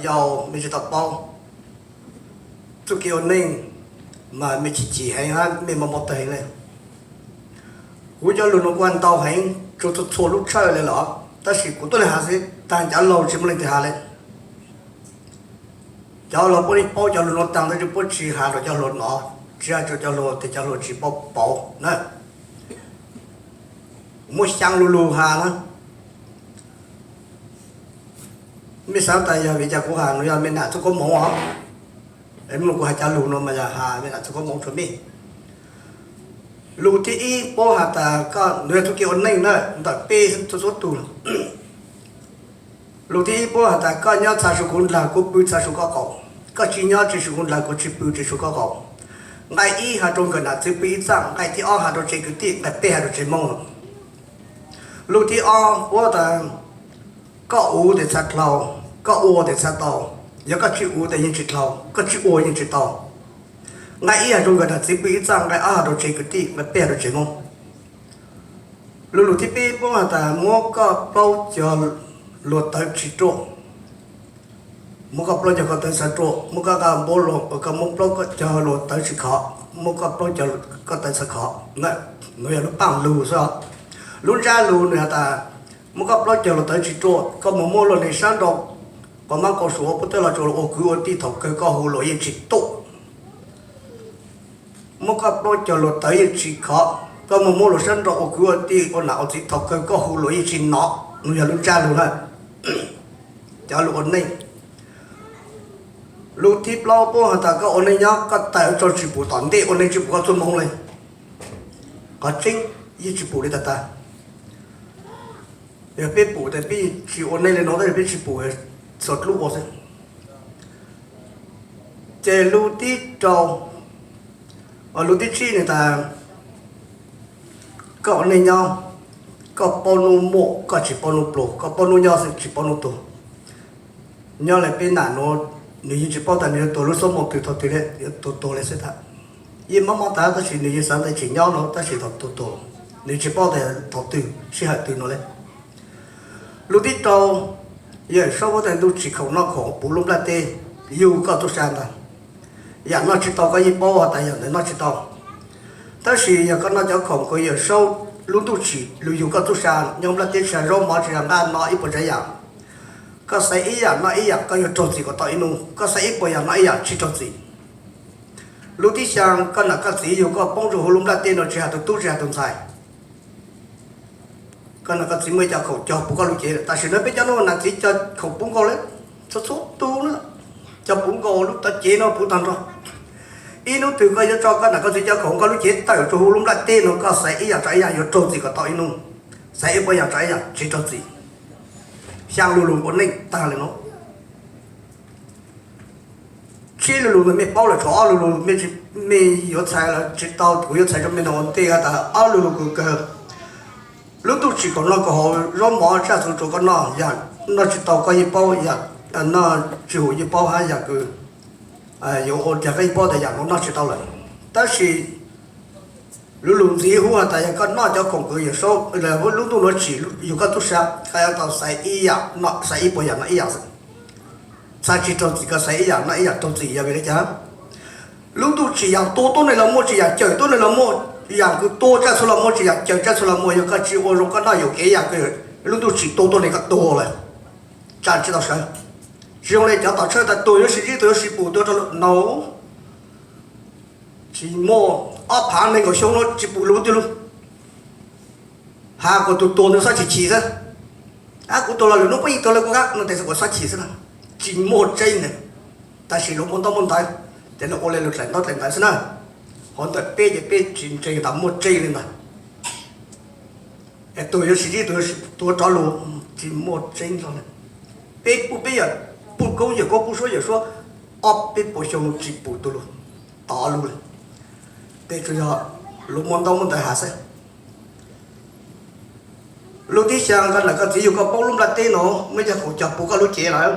yau, mej tsi tau paub txuj kev ua neej, mas mej chim chim heev hab mej mob mob tawg heev le. Kuv cov lug nuav kuj ntau heev, txhua txhua lub tshawj le los, tab sis kuv tuaj le has xwb, taag cov laug tsi muaj leej twg has le. Cov laug puab le paub cov lug nuav taag, tab sis puab tsi has rua cov hluas nov, tsi has rua cov hluas tes cov hluas tsi paub pauv na. Muaj xyaa lu lug has na. Mej xaav tas yog vim cas kuv has nuav yog mej nam txuj koob moov os. Mej kuv has cov lug nuav mas yog has mej nam txuj koob moov rua mej. Lug thib ib puab has tas koj, nuav yog txuj kev ua neej na, ntawm peb txhua txhua tug. Lug thib ib puab has tas koj nyob txha su kuv ndlawg, kuv pw txha su koj qaum. Koj tsi nyob tsi su kuv ndlawg, kuv tsi pw tsi su koj qaum. Nqai ib has rua nkawm nam txiv pw ib txaj, nqai thib ob has rua tsev kwv tij, nqai peb has rua tsev Moob. Lug thib ob puab tas koj ua tes txha dlhau, koj ua tes txha tau, yog koj tsi ua tes yeej tsi dlhau, koj tsi ua yeej tsi tau. Nqai ib has rua nkawm nam txiv pw ib txaj, nqai ob has rua tsev kwv tij, nqai peb has rua tsev Moob. Lu lug thib peb puab has tas muab koj plaub cog luas tawv tsi ruaj, muab koj plaub cog koj tawv txha ruaj, muab koj nqa npaub, koj muab plaub cog luas tawv tsi khov, muab koj plaub cog koj tawv txha khov. Nuav yog lub paaj lug xwb. Lub ntsab lug nwg has tas muab koj plaub cog luas tawv tsi ruaj, koj moog muab luas neeg sab nraud quas mab qau suav puab tawb los tsuas ua kwv ua tij thaum kawg koj hu luas yeej tsi tuaj. Muab koj plaub cog luas tawv yeej tsi khov, koj moog muab luas sab nraud ua kwv ua tij ua nam ua txiv thaum kawg koj hu luas yeej tsi nov. Nuav yog lub ntsab lug na. Cov lug ua neej. Lug thib plaub puab has tas koj ua neej nyob koj tawm tso tsi pum tom ntej, ua neej tsi pum koj txuj moov le. Qhov tseeb yeej tsi pum li tag tag. Yog peb pum tes peb tsi ua neej le nuav, tab sis peb tsi pum, txhua dlub ua xwb. Ces lug tib rau, lug tib tsib nwg tas koj ua neej nyob, koj paub nub muaj koj tsi paub nub pluag, koj paub nub nyob xwb tsi paub nub tuag. Nyob le peb nam nuav, nwg yeej tsi paub tas nwg yuav tuag lub xuab moos twg thaum twg le, yuav tuag tuag le xwb tas. Yeej mob mob tas tab sis nwg yeej xaav tas tseem nyob no tab sis thaum tuag tuag, nwg tsi paub tas thaum twg sij hawm twg no le. Lug tib rau, Yawm Saub puab tas ntuj tsim khoom noj khoom puv lub nplaj teb, yug koj txuj sa ntag. Yam noj tsi tau koj yeej paub has tas yam ntawd noj tsi tau. Tab sis yog koj noj cov khoom kws Yawm Saub lub ntuj tsim lug yug koj txuj sa nyob nplaj teb tsi has zaub mov tsi has nqaj no ib puas tsav yam, koj xaiv ib yam noj ib yam koj yuav raug txim kom tau ib nub, koj xaiv ib puas yam noj ib yam tsi raug txim. Lub tib xyaa, koj nam koj txiv yug koj poob rua huv lub nplaj teb no tsi has tus tub tsi has tus ntxhais. Koj nam koj txiv muaj ib co khoom cog puv koj lub cev, tam sim no peb cov nuav nam txiv cog khoom puv nkaus le, txhua txhua tug na, cog puv nkaus lub tov cev no puv tag nrho. Ib nub twg koj yuav tso koj nam koj txiv cov khoom koj lub cev tawm rua huv lub nplaj teb no, koj xaiv ib yam tso ib yam yuav raug txim kom tau ib nub, xaiv ib puas yam tso ib yam tsi raug txim. Xyaa lu lug ua neej tag le nuav. Tsib lu lug ntawd mej paub lawm, tshuav ob lu lug mej yuav txhais lawm tsi tau, kuv yuav txhais rua mej no ua ntej has tas ob lu lug kws kawg. Lub ntuj tsim khoom noj khoom haus, zaub mov tsaj txhu rua koj noj, yam noj tsi tau koj yeej paub, yam noj tsi huv yeej paub hab yam kws yuav ua cas koj yeej paub tas yam nuav noj tsi tau lawm. Tab sis lu lug ntxiv huv has tas yog koj noj cov khoom kws Yawm Saub lub ntuj nuav tsim yug koj txuj sa, koj yuav tau xaiv ib yam, xaiv ib puas yam noj ib yam xwb. Txha tsi raug txim koj xaiv ib yam noj ib yam raug txim yog vim le caag? Lub ntuj tsim yam tua tuab neeg los muaj, tsim yam cawm tuab neeg los muaj, yam kws tua tsaj txhu los muaj, tsim yam cawm tsaj txhu los muaj. Yog koj tsi ua zoo koj noj yuam kev yam kws lub ntuj tsim tua tuab neeg koj tuag lawm, tsa tsi tau sawv. Tsi zoo le cov tom tshawj tas tuag yuav sib ntsib tuag yuav sib pum tuag rau lub no. Tsis muaj, ob phav nees nkaum xyoo no tsi pum lub twg lub. Has kuas tug tuag ntawd xob chim chim xwb. Ab kuv tuag los lwm hnub puab yeej tuag le kuv kab no tes kuas xob chim xwb na. Tsis muaj tseeb ntag. Tab sis luag muaj ntaub muaj ntawv ces luag ua le luag dlaim ntaub dlaim ntawv xwb na. Hov ntawm peb ces peb tsis ntseeg tas muaj tseeb li ntawd. Es tuag yuav sib ntsib tuag yuav sib tuag rov lug, tsis muaj tseeb hlo le. Peb pum peb yam, pum koob yawm koob pum suab yawm suab, ob peb puas xyoo tsis pum tug lug, tod lug le. Tes tsuas yog luag muaj ntaub muaj ntawv has xwb. Lub tib xyaa koj nam koj txiv yug koj poob lub nplaj teb no, muaj ib cov khoom cog puv koj lub cev lawm.